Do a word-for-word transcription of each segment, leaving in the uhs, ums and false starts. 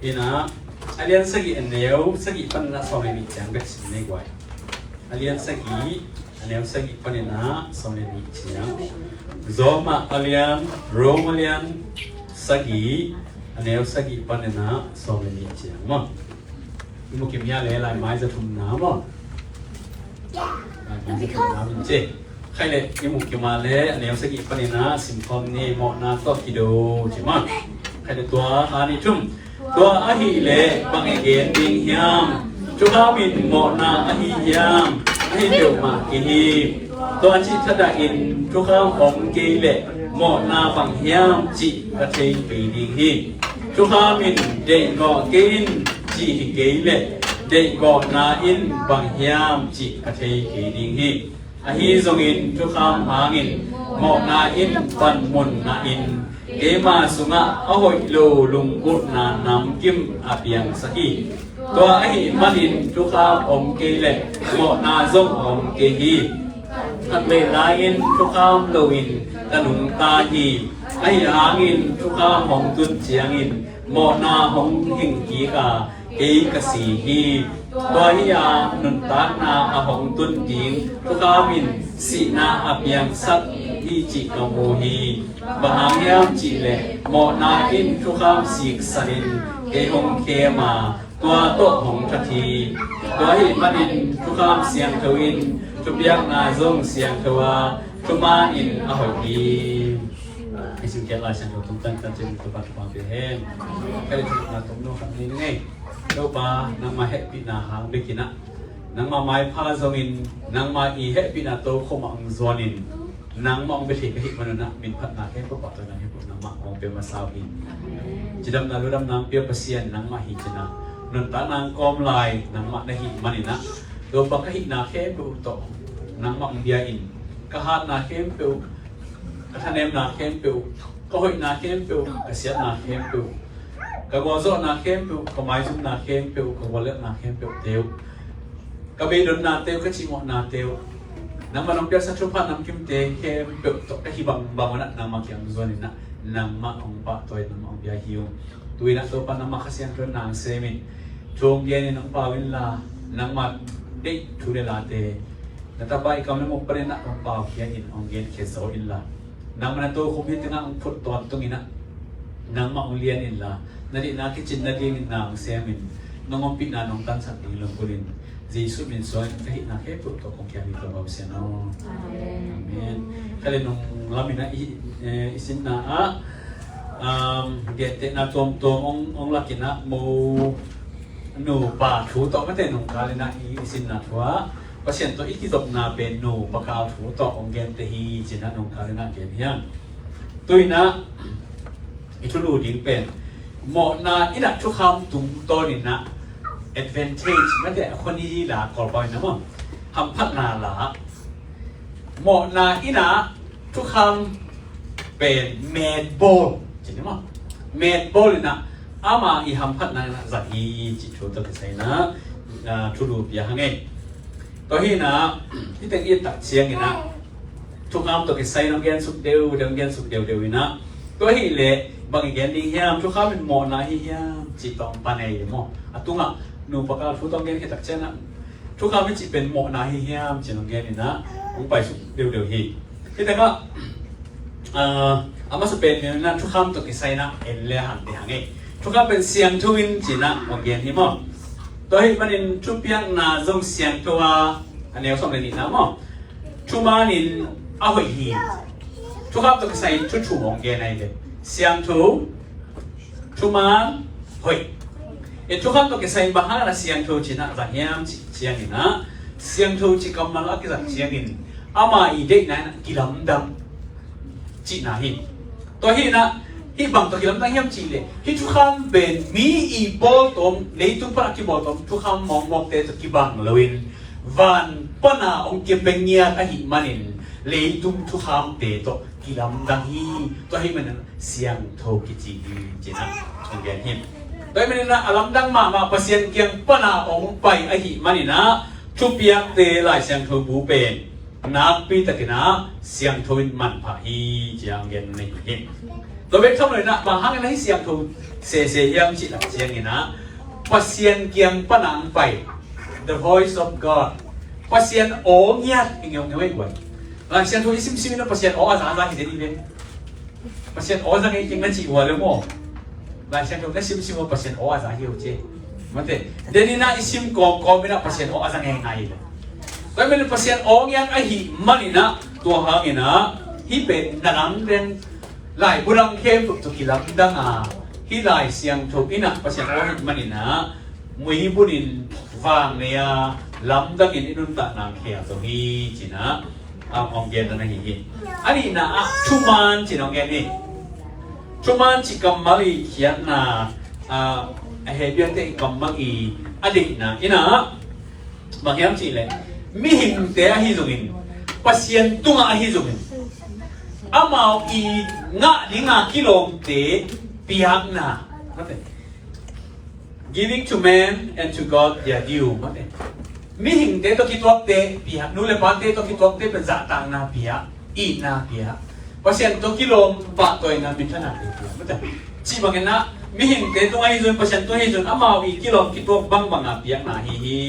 Inah, a lian sagih a neu sagih paninah sawm le nih ciang bek sim nei guai. A lian sagih a neu sagih paninah sawm le nih ciang. Roma a lian, Roma a lian sagih a neu sagih paninah sawm le nih ciang maw. I mukim hia le lai mai za thumna maw. Lai mai za thumna min ce. Khai le i mukim a le a neu sagih paninah simkhawm ni, mawhna tawh kido ci maw. Khai le tua a ni thum. Tua ahih leh bang i gen ding hiam? Thukham in mawhna ahi hiam? Ahi peuhmah kei hi. Tua cih thadah in thukham om kei leh mawhna bang hiam cih ka thei kei ding hi. Thukham in deihgawh kei in cih hi kei leh deihgawhna in bang hiam cih ka thei kei ding hi. Ahi zongin thukham hangin mawhna in panmun ngahin keima sungah a hoih lo lunggulhna namkim a piangsak hi. Tua ahih manin thukham om kei leh mawhna zong om kei hi. Khatvei lai-in thukham loin ka nungta hi. Ahi hangin thukham hong tun ciangin mawhna hong hing kik a, kei ka si hi. Tua hi a, nuntakna a hong tun ding thukham in sihna a piangsak hi cih ka mu hi. Bang hang hiam cih leh mawhna in thukham siksanin kei hong khem a, tua tawh hong that hi. Tua ahih manin thukham siangtho in thupiakna zong siangtho a, thuman in a hoih hi. I simkhiat Lai Siangtho tung tantan cin Topa thupha pia hen. Ka le thupha tom no khat ni ngei. Topa, nangmah hehpihna hang bekinah, nangmah maipha zongin, nangmah i hehpihna tokhom ah hong zuanin, nangmah hong bia thei ka hih manunah minphatna khempeuh, pahtawina khempeuh nangmah hong pia masa uh hi. Cidamna ludamna hong pia Pasian nangmah hi cinah, nuntakna hong kawm lai nangmah na hih maninah, Topa, ka hihna khempeuh tawh nangmah hong bia in, ka hatna khempeuh, ka thanemna khempeuh, ka hoihna khempeuh, ka siatna khempeuh, ka gualzawhna khempeuh, ka maizumna khempeuh, ka guallelhna khempeuh teuh, ka beidonna teuh, ka cimawhna teuh, nangmah nong piaksa thupha namkimte khempeuh tawh ka hih bangbang unah nangmah kiang zuaninah nangmah hong pahtawi, nangmah hong bia hi ung. Tu-inah Topa, nangmah Kha Siangtho in na hong semin, thu hong genin hong pau inla, nangmah deih thu le late na tapa i kam le muk paninah hong paukhia in, hong genkhia zo inla, nangmah na tokhom hi tengah hong phut tawntunginah nangmah hong lian inla, na deihna kicin nadingin na hong semin, nong ompihna nong tansak ding lunggulhin, Jesuh min suangin ka hihna khempeuh tawh kong kiam hi, Topa Pasian aw. Amen. Amen. Kha le nung laminah i, eh, i sinna ah, um, gentehna tuamtuam hong, hong lakinah mo nupa thu tawh mate nungkalinah i, i sinna thu ah Pasian tawh i kizopna pen nupa kal thu tawh hong gente hi cinah nungkalinah gen hiam. Tu-inah i thulu ding pen mawhna innah thukham tungtawninah advantage mate a khoni la Kawlpau innah maw, hamphatna la mawhna innah thukham pen metbawl cini maw, metbawl innah ama i hamphatna innah zat hi cih thu tawh kisai innah, ah, thulu pia hang ei. Tua hi innah hiteng i et tak cianginah thukham tawh kisai nong gensuk deuh deuh, gensuk deuh deuh innah, tua hi leh bang i gen ding hiam? Thukham in mawhna hi hiam cih tawh pan ei maw. A tungah nupa kal thu tawh gen khit tak cianginah thukham i cih pen mawhna hi hiam cih nong gen innah hong paisuk deuh deuh hi. Hi takah, ah, a masa pen innah thukham tawh kisai innah en le hang dih hang ei. Thukham pen siangtho in cinah hong gen hi maw. Tua hi manin thupiakna zong siangtho a, a neu sawm le nihna maw. Thuman in a hoih hi. Thukham tawh kisai in thu thum hong gen ahi ve. Siangtho, thuman, hoih. E, thukham tawh kisai in bang hangin a siangtho cinah zang hiam cih cianginah, siangtho cih kammal a kizang ciangin ama i deihna innah kilamdang cihna hi. Tua hi innah hih bang tawh kilamdang hiam cih leh hih thukham pen mi i bawltawm, leitung pana kibawltawm thukham mawkmawkte tawh kibang loin van pana hong kipia ngiat ahih manin leitung thukhamte tawh kilamdang hi. Tua ahih manin siangtho kici hi cinah hong gen hi. Tua ahih maninah a lamdang mahmah Pasian kiang pana hong pai ahih maninah thupiakte Lai Siangtho bu pen nakpi takinah siangtho in manpha hi ci-a hong gen na hi hi. Tua bek tham lo inah, bang hangin ahi siangtho sese hiam cih lak cianginah, Pasian kiang pana ang pai, the voice of God. Pasian aw ngiat hi ngeungeu ei guai. Lai siangtho i simsim inah Pasian aw a zaza hi den i ve. Pasian aw za ngei keng na cih ua le maw. Lai siangtho na simsim ua Pasian aw a za hi uh ci. Mate, den inah i sim kawmkawm inah Pasian aw a za ngei ngai le. Tua i men Pasian aw ngiat ahi maninah, tua hanginah hih pen na lang den laibu lang khempeuh tawh kilamdang a, hih Lai Siangtho inah Pasian aw hih maninah muibunin vang nei a, lamdangin i nuntakna khia tawh hi cinah a hong gen na hi hi. A nihna ah thuman cinah hong gen hi. Thuman ci kammal i khiatna a, a Hebrewte i kammal i a deihna inah bang hiam cihleh, mihingte ahi zongin, Pasian tungah ahi zongin, amau i ngah dinga kilawmte piakna. Giving to man and to God their due. Mihingte tawh kituakte piak, nu le pate tawh kituakte pen zahtakna piak, itna piak. Pasian tawh kilawm pahtawina minthanna piak. Cih bangin ah mihingte tung ahi zun, Pasian tung ahi zun, amau i kilawm kituak bangbanga piakna hi hi.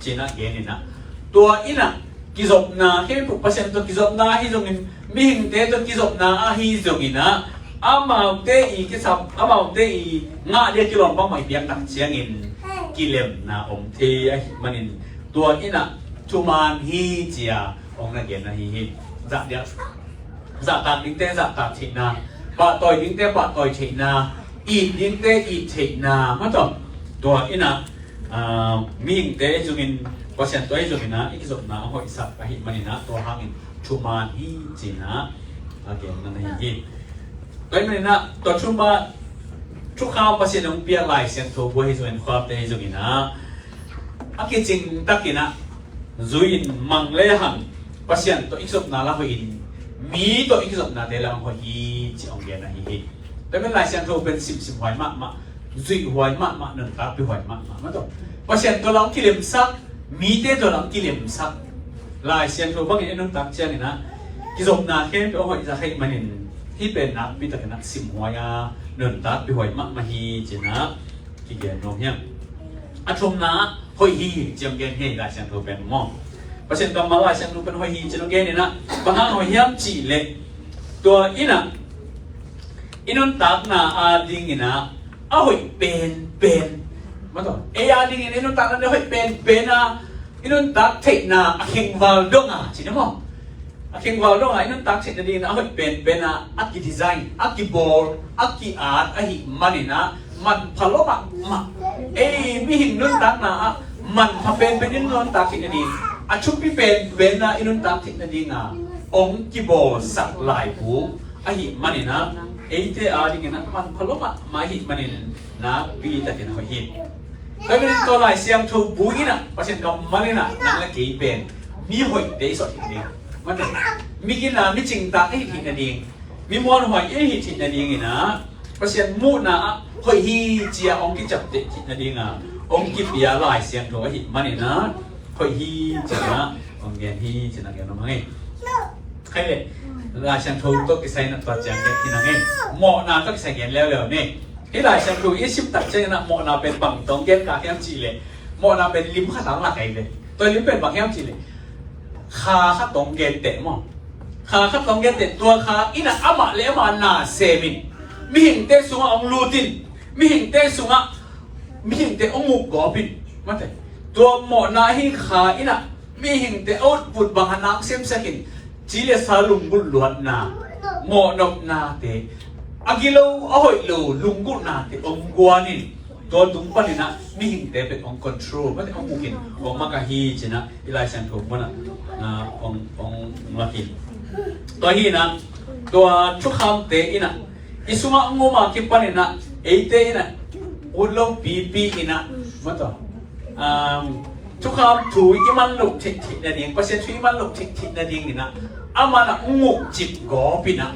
Cinah geninah tua inah kizopna khempeuh, Pasian tawh kizopna ahi zongin, mihingte tawh kizopna ahi zonginah, amaute i kisap, amaute i ngah dia kilawm bangmah i piaknak ciangin kilemna om thei ahi manin, tua inah thuman hi cia hong na gen ahi hi. Zah dia, zahtak dingte zahtak theihna, pahtawi dingte pahtawi theihna, it dingte it theihna, mataw. Tua inah mihingte ahi zongin, Pasian tawh ahi zonginah i kizopna a hoihsak ahi maninah, tua hangin thuman hi cinah a genna na hi hi. Tua ahi maninah tua thuman, thukham Pasian hong piak Lai Siangtho bu ahi zongin, khuapte ahi zonginah a kicing takinah zui-in mang le hang Pasian tawh i kizopna la hoihin, mi tawh i kizopnate la hong hoih hi ci hong genna hi hi. Tua ahi manin Lai Siangtho pen simsim huai mahmah, zuih huai mahmah, nuntakpih huai mahmah, mataw. Pasian tawh lam kilemsak, mite tawh lam kilemsak. Lai Siangtho bangin i nuntak cianginah kizopna khempeuh a hoih zak ahi manin, hih pen nakpi takinah simhuai a, nuntakpih huai mahmah hi cinah kigen nuam hiam? A thumna hoih hi ci hong gen hi Lai Siangtho pen maw. Pasian kammal Lai Siangtho pen hoih hi ci hong geninah, bang hang hoih hiam cihleh, tua inah i nuntakna a dinginah a hoih penpen, mataw, ei a dingin i nuntakna a hoih penpen a, i nuntak theihna a khengval donga, ci ni maw. A khengval donga i nuntak theih nadingin a hoih penpen a, a kidesign, a kibawl, a ki-at ahi maninah manpha lua mahmah. Ei mihing nuntakna ah manpha penpen in nuntak theih nading, a thupi penpen a i nuntak theih nadinga hong kibawlsak laibu ahi maninah, eite a dinginah manpha lua mahmah ahi manin nakpi takin hoih hi. Tua manin tua Lai Siangtho bu inah, Pasian kammal inah nang le kei pen mi hoihte i suah theih nading, mate, mi gina, mi cingtak i hih theih nading, mi muanhuai i hih theih nadinginah, Pasian muhna ah hoih hi cia hong kiciamteh theih nadinga hong kipia Lai Siangtho ahi maninah, hoih hi cinah hong gen hi cinah gen nuam hang ei. Khaile, Lai Siangtho tawh kisai na tua ciang gen hi nang ei. Mawhna tawh kisai gen leuleu ni. Hih Lai Siangtho i sim tak cianginah mawhna pen bang tawh gen kha hiam cihleh, mawhna pen lim khat a lak ahi ve. Tua lim pen bang hiam cihleh, kha khat tawh gen teh maw. Kha khat tawh gen teh, tua kha inah amah le amah na semin, mihingte sungah hong lutin, mihingte sungah, mihingte hong mukgawpin, mate. Tua mawhna ahi kha inah mihingte a utput bang a na hong semsakin, ci le sa lunggulh luatna, mawhnopnate, a gilo a hoih lo lunggulhnate hong guanin, tua tung paninah mihingte pen hong control, mate, hong mukin, hong makaih hi cinah i Lai Siangtho munah hong, hong lakin. Tua hinah tua thukhamte inah i sungah hong um a kipaninah eite inah ut lo pipi inah, mataw, thukham thu i man loh theihtheih nading, Pasian thu i man loh theihtheih nadinginah, amah na hong mukcip gawpinah,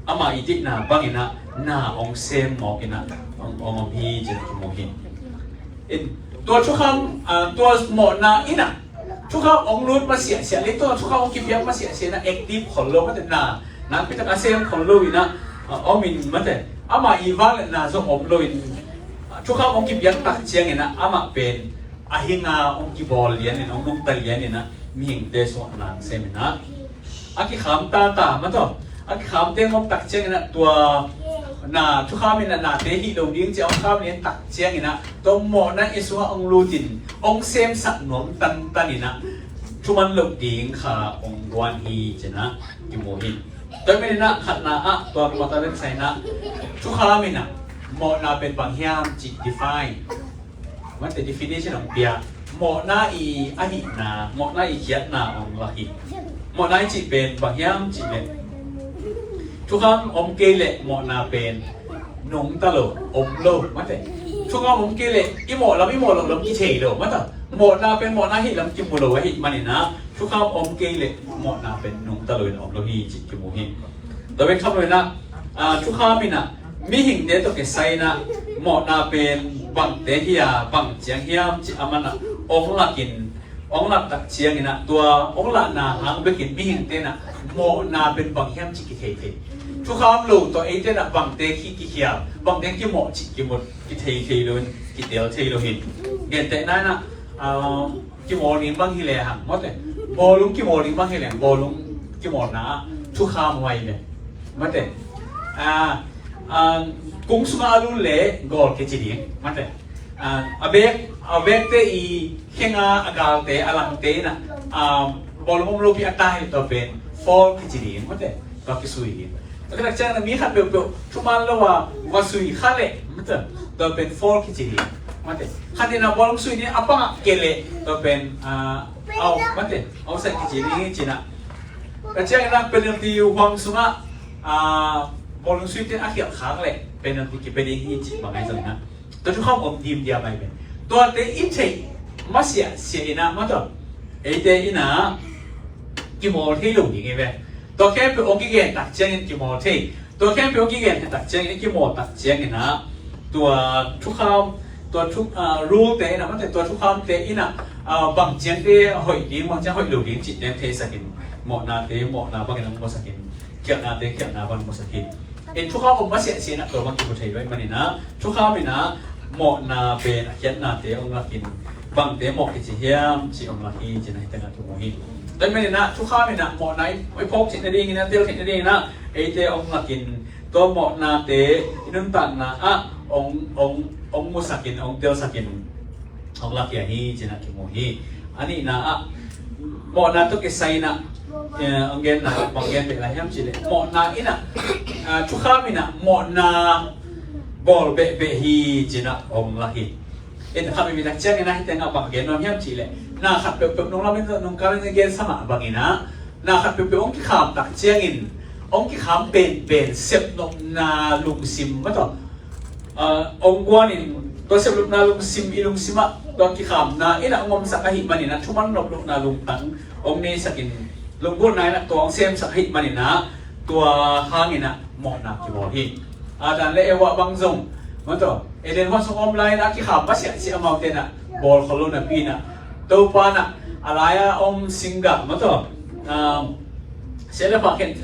amah i deihna banginah na hong sem mawkinah hong om hi cinah kimu hi. Tua thukham, tua mawhna inah thukham hong lut masiahsiah le tua thukham hong kipiak masiahsiah inah active khol lo, mate, na nakpi tak a sem khol lo inah, a om in mate, amah i vangliatna zong om loin, thukham hong kipiak tak ciangin ah amah pen a hinga hong kibawl lianin, hong nungta lianin ah mihingte sungah na hong sem in ah a kikham tata mate, a kikhamte hong om tak ciangin ah tua na thukham in ah nate hih lo ding ci a hong kham lian tak ciangin ah tua mawhna i sungah hong lutin hong semsak nuam tantan in ah thuman loh ding kha hong guan hi ci-in ah kimu hi. Tua manin ah khatna ah tua mawhna pen sai in ah thukham in ah mawhna pen bang hiam cih define, mate, definition hong pia, mawhna i ahihna, mawhna i khiatna hong lak hi. Mawhna i cih pen bang hiam cih leh thukham om kei leh mawhna pen nungta lo, om lo, mate. Thukham om kei leh i mawh lam, i mawh loh lam kithei lo, mate. Mawhna pen mawhna hi lam kimu lo ahih manin ah thukham om kei leh mawhna pen nungta lo in om lo hi cih kimu hi. Tua pen kham lo in ah, ah, thukham in ah mihingte tawh kisai in ah mawhna pen bangte hi a, bang ciang hiam cih a man ah hong lakin, hong lak tak ciangin ah tua hong lahna hang bekin mihingte in ah mawhna pen bang hiam cih kithei thei. Thukham lo tawh eite in ah bangte ki, kikhial, bangte kimawh cih kimut kithei thei lo in, kitel thei lo hi. Gentehna in ah, ah, kimawl ding bang hi lehang, mate. Bawlung kimawl ding bang hi lehang, bawlung kimawlna ah thukham huai ve, mate. Ah, ah, kung sungah a lut leh goal kici ding, mate. Ah, a bek, a bekte i khenga a galte, a langte in ah, ah, bawlung om lopi a tai tua pen foul kici ding, mate. Tua kisui ding. Tua kitak ciang in ah mi khat peuhpeuh thuman lo a va sui kha leh, mate, tua pen foul kici ding, mate. Khat in ah bawlung sui ding a pangah ke leh tua pen, ah, out, mate, outside kici ding hi ci-in ah. Tua ciangin ah penalty huang sungah, ah, bawlung suite a khialh khak leh penalty kipia ding hi cih bang ahi zongin ah tua thukham om dimdiam ahi ve. Tuate i theih masiahsiah in ah, mate, eite in ah kimawl thei lo ding hi ve. Tua khempeuh hong kigen tak ciangin kimawl thei. Tua khempeuh hong kigen thei tak ciangin, i kimawl tak ciangin ah tua thukham, tua thu, ah, rule te in ah, mate, tua thukhamte in ah, ah, bang ciangte hoih ding, bang ciang hoih lo ding cihte theisakin, mawhnate mawhna bangin hong musakin, khialhnate khialhna bangin musakin. In thukham om masiahsiah in ah tua bang kimu thei lo ahih manin ah thukham in ah mawhna pen a khiatnate hong lakin, bangte mawh kici hiam cih hong lak hi ci-in ah hih tengah kimu hi. Tua manin ah thukham in ah mawhna i, i phawk theih nadingin ah, tel theih nadingin ah eite hong lakin, tua mawhnate i nuntakna ah hong, hong, hong musakin, hong telsakin hong lakhia hi ci-in ah kimu hi. A nihna ah mawhna tawh kisai in ah, eh, hong genna ah bang gen beh lai hiam cih leh mawhna in ah, ah, thukham in ah mawhna bawl behbeh hi ci-in ah hong lak hi. In khat mi mi tak ciangin ah hih tengah bang gen nuam hiam cih leh na khat peuhpeuh nunglam in, nungkal in gensa mah bangin ah na khat peuhpeuh hong kikham tak ciangin hong kikham penpen sepnopna lungsim, mate, ah, hong guanin tua sepnopna lungsim i lungsim ah tua kikhamna in ah hong omsak ahih manin ah thuman nop lohna lungtang hong neisakin, lunggulhna in ah tua hong semsak ahih manin ah tua hangin ah mawhna kibawl hi. Adam le Eva bang zong, mate, Eden huan sung om lai-in a kikham masiahsiah, amaute in ah bawl khol lo napi in ah Topa in ah a lai-a om singgah, mate, ah, siat le pha khen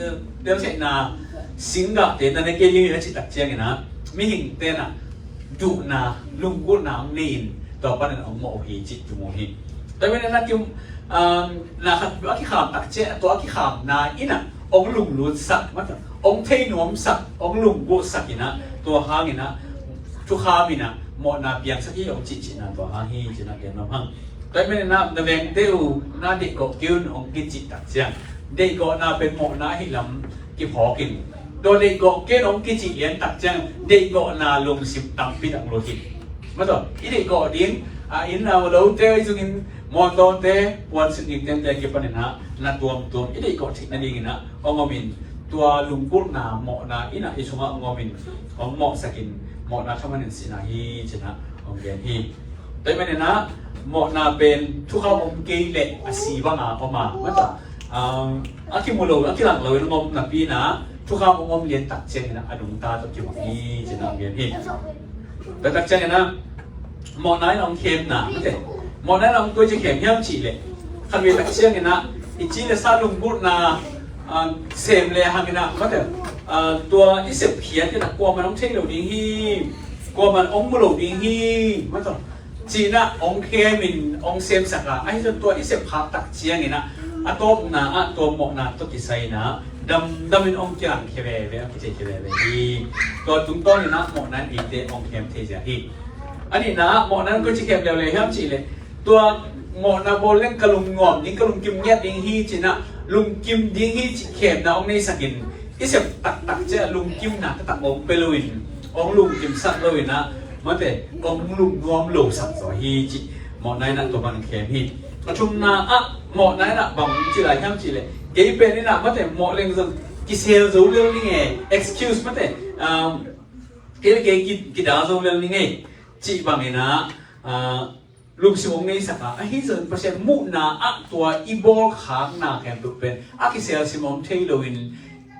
teltheihna singgahte na ne kei ning in a cih tak ciangin ah mihingte in ah duhna, lunggulhna hong nei-in tua panin hong mawh uh hi cih kimu hi. Tua manin ah ki, ah, na khat a kikham tak ciang, tua a kikhamna in ah hong lunglutsak, mate, hong theinuamsak, hong lunggulhsak in ah tua hangin ah thukham in ah mawhna piangsak hi hong cihcihna tua hang hi ci-in ah gen nuam hang. Tua manin ah na vengte uh na deihgawh kei un hong kicih tak ciang, deihgawhna pen mawhna ahih lam kiphawk in, tua deihgawh kei un hong kicih lian tak ciang deihgawhna lungsim tampi tak lut hi. Mate, i deihgawh ding, a, inn a lote, i zungin mawtawte, puansilh dingte kipanin ah na tuamtuam i deihgawh theih nadingin ah hong om in, tua lunggulhna mawhna in ah i sungah hong om in, hong mawhsakin, mawhna thaman in sihna hi ci-in ah hong gen hi. Tua manin ah mawhna pen thukham om kei leh a si banga om a, mate, ah, a kimu lo, a kilang lo in hong om napi in ah thukham hong om lian tak ciangin ah a nungta tawh kibang hi ci-in ah hong gen hi. Tua tak ciangin ah mawhna in hong khemna, mate, mawhna in hong koi ci khem hiam cih leh khat vei tak ciangin ah i ci le sa lunggulhna, ah, sem le hangin ah, mate, Tua i sep khiat in ah kuaman hong thei lo ding hi, kuaman hong mu lo ding hi, mataw, ci-in ah hong khemin hong semsak a, ahi zong tua i sep khak tak ciangin ah a tawpna ah tua mawhna tawh kisai in ah damdamin hong kilangkhia veve, hong kitheikhia veve hi. Tua tungtawnin ah mawhna in eite hong khem thei zia hi. A nihna ah mawhna in koici khem leuleu hiam cihleh, tua mawhna bawl leng ka lungnuam ding, ka lungkim ngiat ding hi ci-in ah lungkim ding hi cih khemna hong neisakin, i sep taktak ciah lungkimna taktak hong pia loin, hong lungkimsak loin ah, mate, hong lungnuam losak zaw hi cih mawhna in ah tua bang khem hi. A thumna ah mawhna in ah bang ci lai hiam cihleh, kei pen in ah, mate, mawh leng zong kisel zo lel ning e, excuse, mate, kei le kei kidal zo lel ning e cih bangin ah lungsim hong neisak a, ahi zongin Pasian muhna ah tua i bawlkhakna khempeuh pen a kiselsim hong thei loin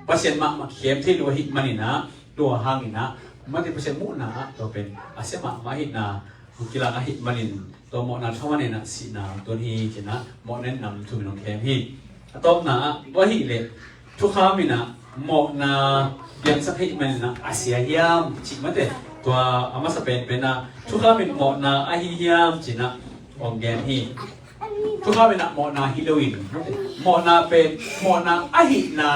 Pasian mahmah khem thei lo ahih manin ah, tua hangin ah, mate, Pasian muhna ah tua pen a sia mahmah ahihna hong kilang ahih manin, tua mawhna thaman in ah sihna hong tun hi ci-in ah mawhna in nam thumin hong khem hi. A tawpna ah, tua ahih leh thukham in ah mawhna piangsak ahih manin ah a sia hiam cih, mate, tua a masa penpen ah thukham in mawhna ahi hiam ci-in ah hong gen hi. Thukham in ah mawhna hi loin, mawhna pen, mawhna ahihna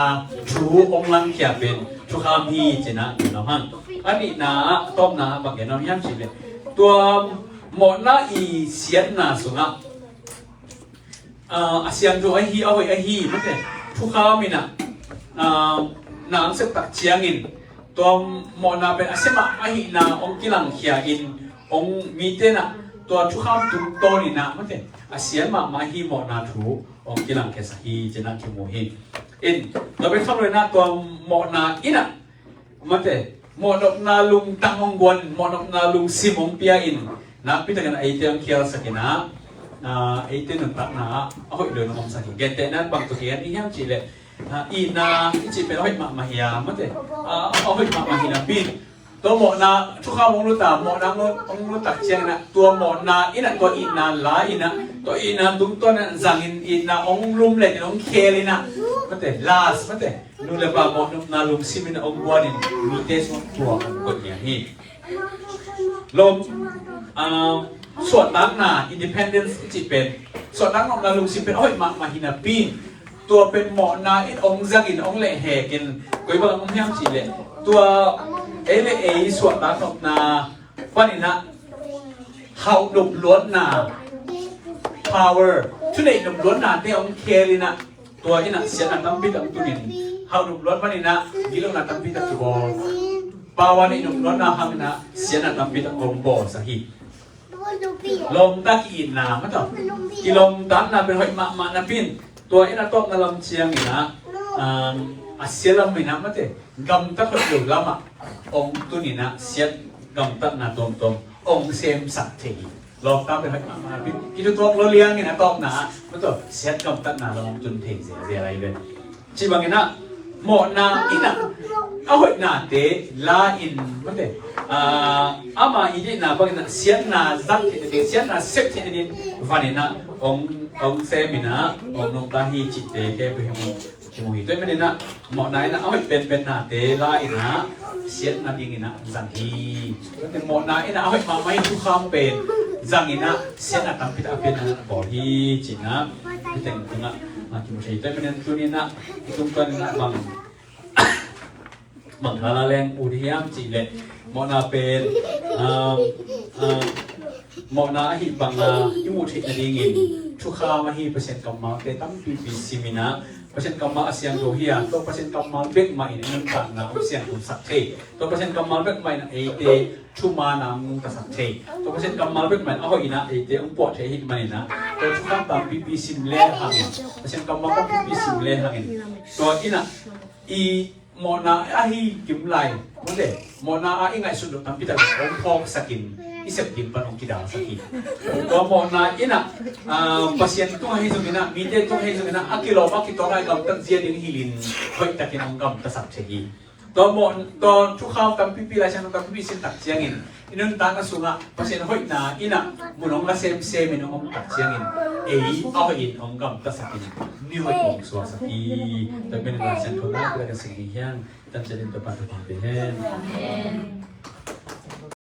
thu hong langkhia pen thukham hi ci-in ah gen nuam hang. A nihna ah, a tawpna ah bang gen nuam hiam cihleh, tua mawhna i siatna sungah a siangtho ahi, a hoih ahi, mate, thukham in ah na hong sep tak ciangin tua mawhna pen a sia mahmah ahihna hong kilangkhia in, hong, mite in ah tua thukham tungtawnin ah, mate, a sia mahmah ahi mawhna thu hong kilangkhiasak hi ci-in ah kimu hi. In, tua pen kham lo in ah tua mawhna in ah, mate, mawhnopna lungtang hong guan, mawhnopna lungsim hong pia in, nakpitakin ah eite hong khialsak in ah, eite nuntakna ah a hoih lo in hong omsak hi. Gentehna in bang tawh kigen ding hiam cihleh, itna i cih pen a hoih mahmah hi a, mate, a hoih mahmah hi napi in, tua mawhna thukham hong lut a, mawhna hong lut tak ciangin ah tua mawhna in ah tua itna la in ah, tua itna tungtawn in ah zangin itna hong lum le in hong khel in ah, mate, lust, mate, nu le pa mawhnopna lungsim in hong guanin mite sungah tua hong koih lian hi. Lawm, suahtakna, independence i cih pen, suahtakna lungsim pen a hoih mahmah hi napi in, tua pen mawhna in hong zangin hong lehhekin, koi bang om hiam cihleh, tua ei le ei suahtakna panin ah hauh nop luatna, power, thuneih nop luatnate hong khel in ah, tua in ah siatna tampi tak hong tun in, hauh nop luat panin ah gitlohna tampi tak kibawl, power neih nop luatna hangin ah siatna tampi tak hong bawlsak hi. Lawmta ki-itna, mataw, kilawmtatna pen hoih mahmah napi in, tua in a tawpna lam ciangin ah a sia lam in ah, mate, gamtat hoih lo lamah hong tun in ah siat gamtatna tuamtuam hong semsak thei hi. Lawmta pen hoih mahmah napi in, kitutuak lo liangin a tawpna ah, mataw, siat gamtatna lam hong tun thei ziazia lai ve. Ci bangin ah mawhna in ah a hoihnate la in, mate, ama i deihna bangin ah siatna zang theih nading, siatna sep theih nading van in ah hong, hong sem in ah hong nungta hi cihte khempeuh hi mu, kimu hi. Tua ahih manin ah mawhna in ah a hoih penpennate la in ah siat nadingin ah zang hi. Mawhna in ah a hoih mahmah hi thukham pen zang in ah siatna tampi tak a pianna bawl hi ci-in ah hih teng tungah kimu thei. Tua ahih manin tuni in ah i tungtawn in ah bang, bang thala leng ut hiam cihleh, mawhna pen mawhna ahi banga i muh theih nadingin thukham ahi Pasian kammalte tampipi sim in ah, Pasian kammal a siangtho hi a, tua Pasian kammal bek mah in i nuntakna hong siangthosak thei, tua Pasian kammal bek mah in eite thumaanna hong nungtasak thei, tua Pasian kammal bek mah in a hoih in ah eite hong puah thei ahih manin ah, tua thukham tampipi sim le hangin, Pasian kammal tampipi sim le hangin, tua in ah i mawhna ahi kim lai, mawhna a i ngaihsut loh tampi tak hong phawksakin, i sep ding pan hong kidalsak hi. Tua mawhna in ah Pasian tungah hi zongin ah, mite tungah hi zongin ah, a kilawm a kitawng a i gamtat zia ding hilhin hoihtakin hong gamtasak thei hi. Tua mawh, tua thukham tampipi, Lai Siangtho tampipi sin tak ciangin i nuntakna sungah Pasian hoihna in ah mun hong la semsem in hong om tak ciangin ei a hoih in hong gamtasak in ni hoih hong suaksak hi. Tua pen Lai Siangtho na pila ka sing hi hiang. Tan ciatin tua pan tua pan pe hen. Amen.